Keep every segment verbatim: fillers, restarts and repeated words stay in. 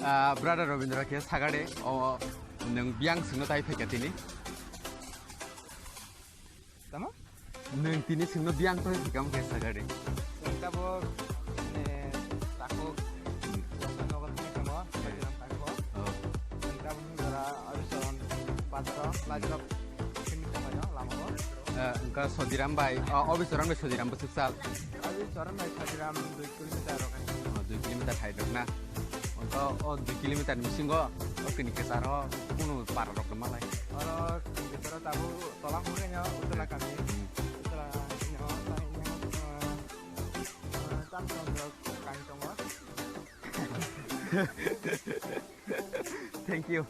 Ah, brother Robindra khe sagade, o nwng biyang singno tai phaikha tini. Tamo? Nwng tini singno biyang tai phaikha mkhe sagade. Nwng tabuk, ne, takhuk, Hmm. Josoi nogo thangwi tongo, Hmm. Sajiram takhuk. Oh. Nwng tabuk nwng jora Abisoron bazaro, Hmm. Lajirok simi tonglaio lamao. Eh, wngkha Sodiram bai, oh, Abisoron bai Sodiram bwswk sal. Abisoron bai Sajiram dui kilometer rok hai. Oh, dui kilometer hai rok na. Wngkha o dui kilometer ni bisingo o kini kwcharo kunu para rok rwma lai. Oro kini kwcharo tabuk tola hwnwi khe Uttola kami. Hmm. Uttola kami o, eh, eh, Chamchondro kami tongo. Thank you.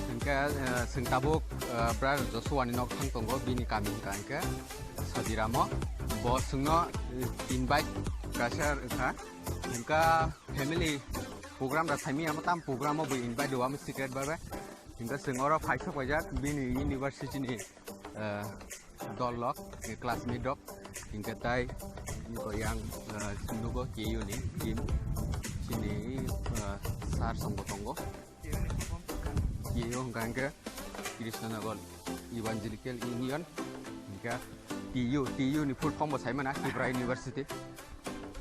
Hingke, eh, chwng tabuk, eh, brother Joshua ni nok thang tongo, bini kami hingka hingke Sadiramo. Bo chwngno, eh, invite kaisa wngkha. Hingka family program da saimanya, amo tam program o bo invite rwma secret bai bai. Hingke chwng oro phaisok paijak bini university ni, eh, dol rok, eh, classmate rok, hingke tai, hingke yang, eh, nugo K U ni team, chini, eh, sir song bo tongo. K U hingka hingke Krishnanagar Evangelical Union, hingke T U, T U ni full form bo saimana, Tripura University.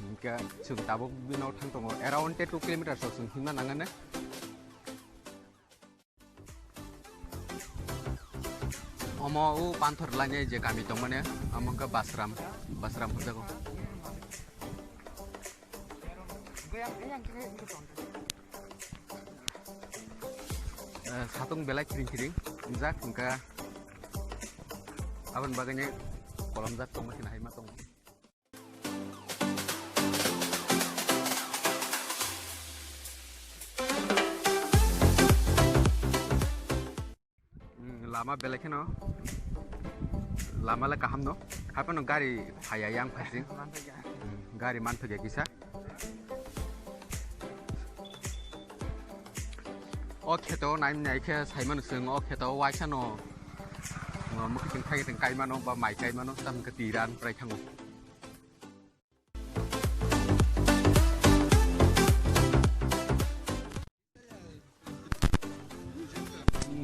Hingke chwng tabuk bino thang tongo, around two kilometers o chwng himna nangani. Omo o panthor lainai je kami tongmani, omo wngkha Basram, Basram hwnjago. Eh, satung belai kiring kiring wngjak, hwnkha aboni bagwi kolomjak tongma kheno hai ma tongo. Hmm, lama belai kheno, lama le kaham no, haphano gari phaiya yang phaising. Hmm, gari manthokya kisa. O kheto nai nai khe saimano chwng, o kheto waisa no, no, mwkhwtwng thai tong kaimano ba mai kaimano, tamo khe twi ran prai thango.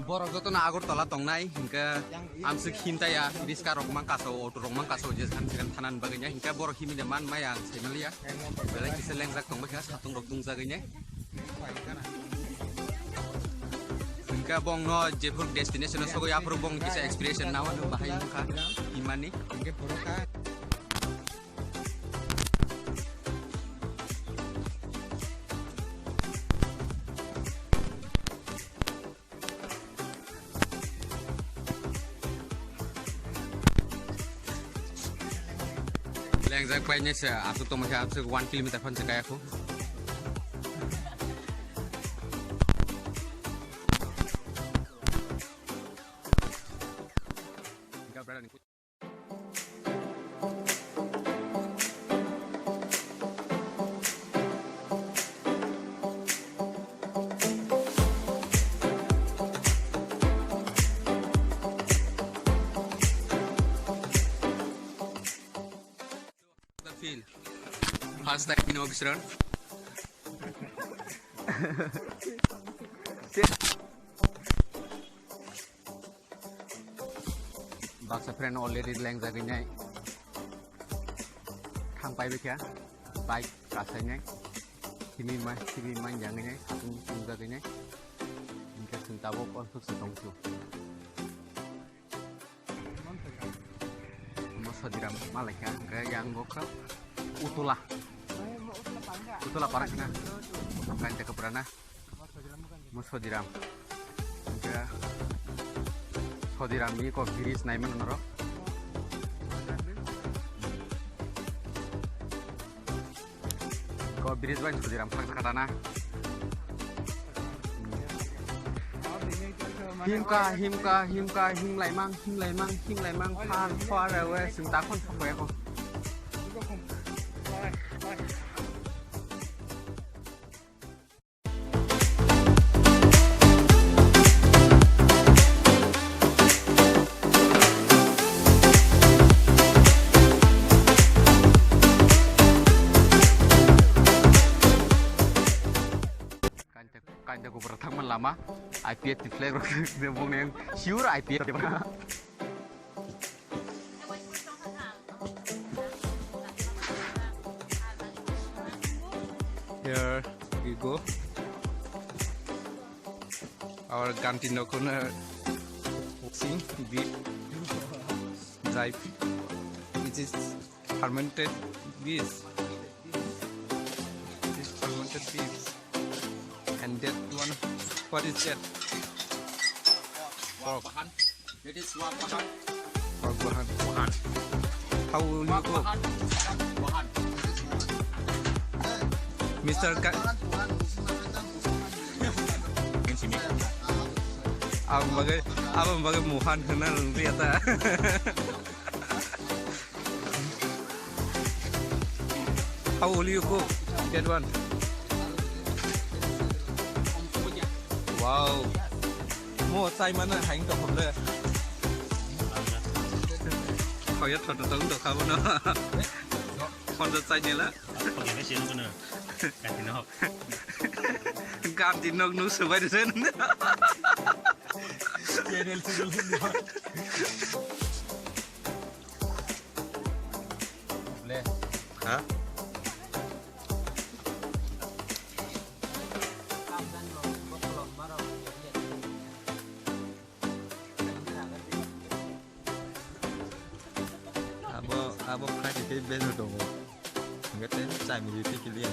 Borok jotono Agartala tongnai, hinkhe amswk himtaya, riska rok mang kaso, auto rok mang kaso, je than sekan thanani bagwi ya, hinkhe borok himide man maya ang saimaliya. Belai kisa lengjak tongbaikha, satung rok tungjagwi nai. Hinkhe bongno jephuru destination o sogwi aphuru bong kisa expression nao, bahai wngkha himani. Lengjak pai nai se aswk tongma khe aswk one kilometer phan se kaya khu. Feel. First time in Obichron. Baksa friend already lengjagwi nai. Thang pai bikha bike kasai nai. Simi ma, simi ma jangwi nai, satung tungjagwi nai. Hinkhe chwng tabuk o thuksa tongsu. Mo Sodiram malaikha, hinkhe yang bo kha Utula. Utula para khna. Kain teka purana. Mo Sodiram. Hinkhe Sodiram ni ko bridge nai mano norok. Ko bridge bai Sodiram phang kata na. Himka, himka, himka, himlaimang, himlaimang, himlaimang, far, far away, sing takon sakoya ko. Ama I P F ni flag rok de bong neng sure I P F. Here we go. Our Ganti Nokuna sing beef drive, which is fermented beef. This fermented beef. And that one, what is that? Pork. That is wak bahan. Pork bahan. Bahan. How will you cook? Bahan. Bahan. Mister Ka- Abang bagai, abang bagai muhan hwnna rwngya ta. How will you cook that one? Wow. Mo chai mana haing to khomle. Khoya thot thot to khabo no. Khon to chai nela. Ganti nok nu subai de sen. Channel channel. Le. Ha? Abo, abo khlai khe beno tongo. Hingke tei chai mili tei kiliya.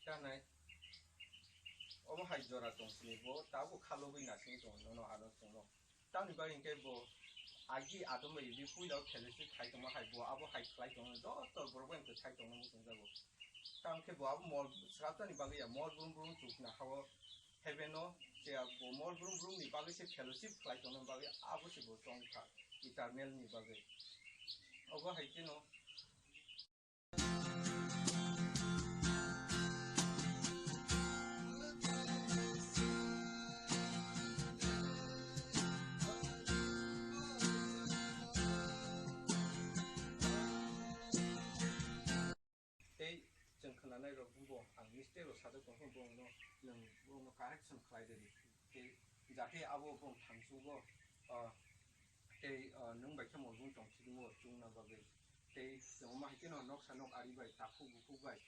Tanai. Omo hai jora tong sini bo, tabuk khalogwi nasing tong, nono ano tongno. Tamni bagwi hwnkhe bo agi adom bai rwi puila o fellowship khai tongma hai bo abo hai khlai tongno joto borok bai hwnkhe khai tongno muchung jago. Tamo khe bo abo mol srapjani bagwi ya mol brum brum chukna hao heaven o je bo mol brum brum ni bagwi se fellowship khlai tongna bagwi abo se bo chong kha eternal ni bagwi. Obo hai kheno Tei chwng khwnanai rok bo ang mistake rok sajak tong khe bo no nwng bo no correction khlai di. Tei jate abo bo thangsugo, ah, tei, ah, nwng bai khe mol brum tong thidi mo chwngna bagwi. Tei chwng ma hai kheno noksa nok ari bai takhuk bukhuk bai.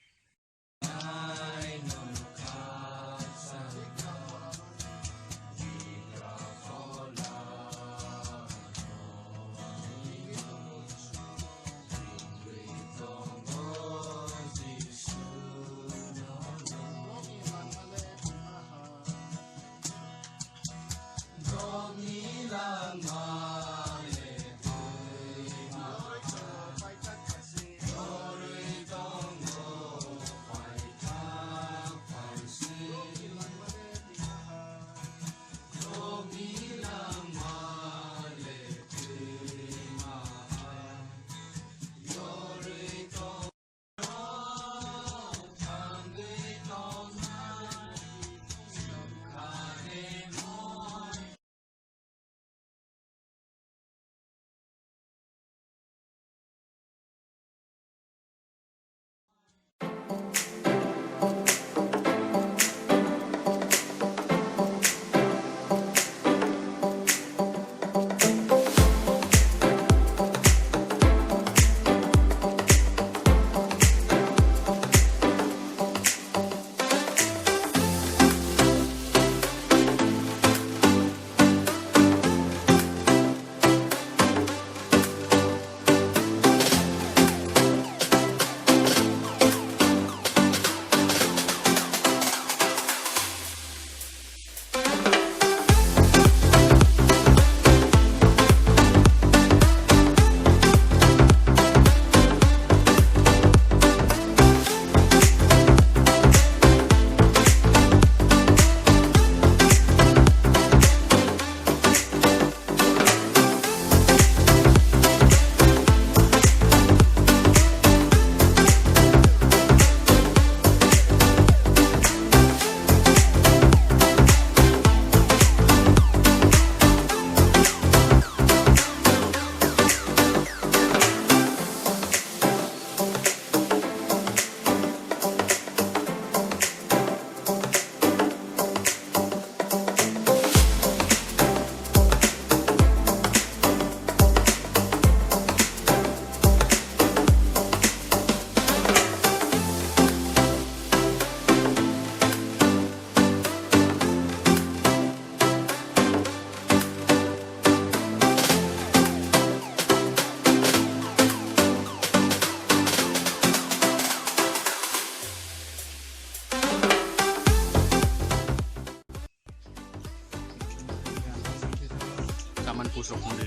Aman push rok phone de.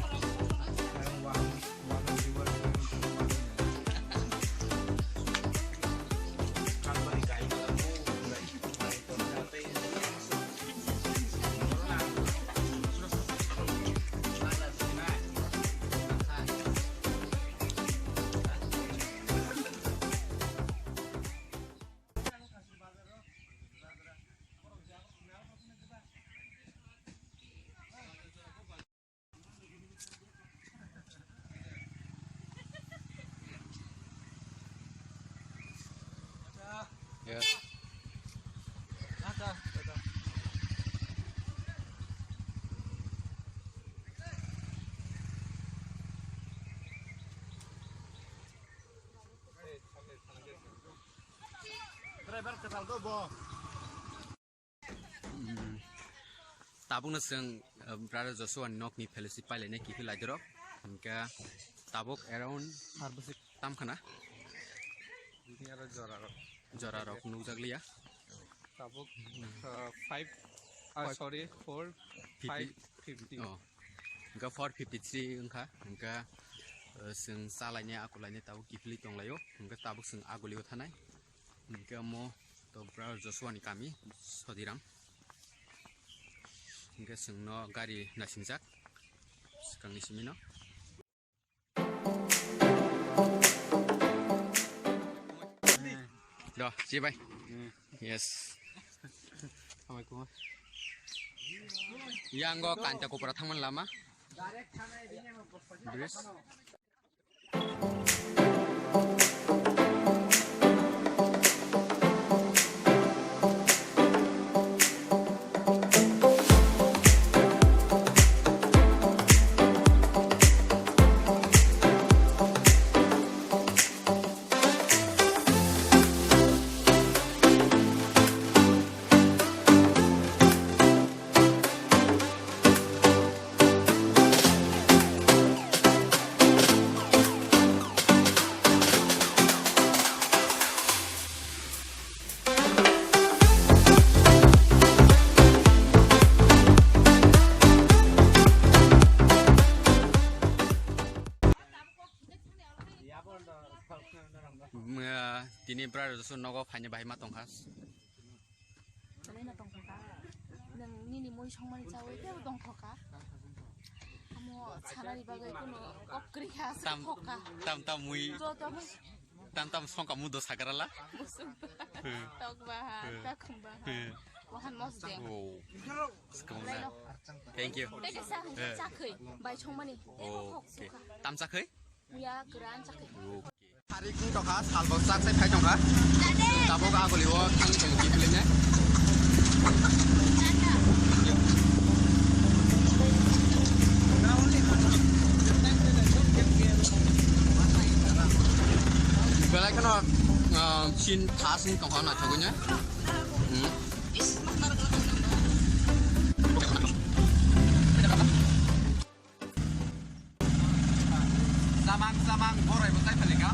Yes. Driver kwtal do bo. Mm. Tabukno chwng, uh, brother Joshua ni nokni fellowship pailainai kiphil laidorok. Hwnkhe tabuk around tam khana? Bini aro jora rok. Jora rok nukjakliya. Tabuk, uh, five, uh, sorry, four, fifty. Five fifty. Oh. Hwnkhe four fifty three wngkha. Hwnkhe, uh, chwng chalainai, akulainai tabuk kiphilwi tonglaio. Hwnkhe tabuk chwng agulio thanai. Hwnkhe omo to brother Joshua ni kami, Sodiram. Hwnkhe chwngno gari nasingjak swkangni simino. Do, chibai. Yes. Yang go Kanchanpura thangmani lama. Bridge. Tini brother Joshua nogo phaina bahai ma tongkha. Belai no tongthokha. Nwng nini mui songmani chawi tebo tongthokha. Amo sanani bagwi kuno kok kwrwi kha, tam, songthokha. Tam tam mui. Joto mui. Tam tam songkha mudo sagarala. Musuk. Hmm. Tok baha, hmm, takhum baha. Hmm. Wahan mos deng. Oh. Belai no. Thank you. Tei kaisa hwnkhe, eh, chakhwi, bai songmani. Tebo, oh, kok, okay, sukha. Tam chakhwi? Ya, kwran chakhwi. Oh. Hari kung tokha, salbo chak sai phai tongkha. Tabuk aguli o thang tong kiphilnya. Belai kheno, ah, chin thasing tongkha na thognya. Hmm. Samang samang borai bo tai phalika.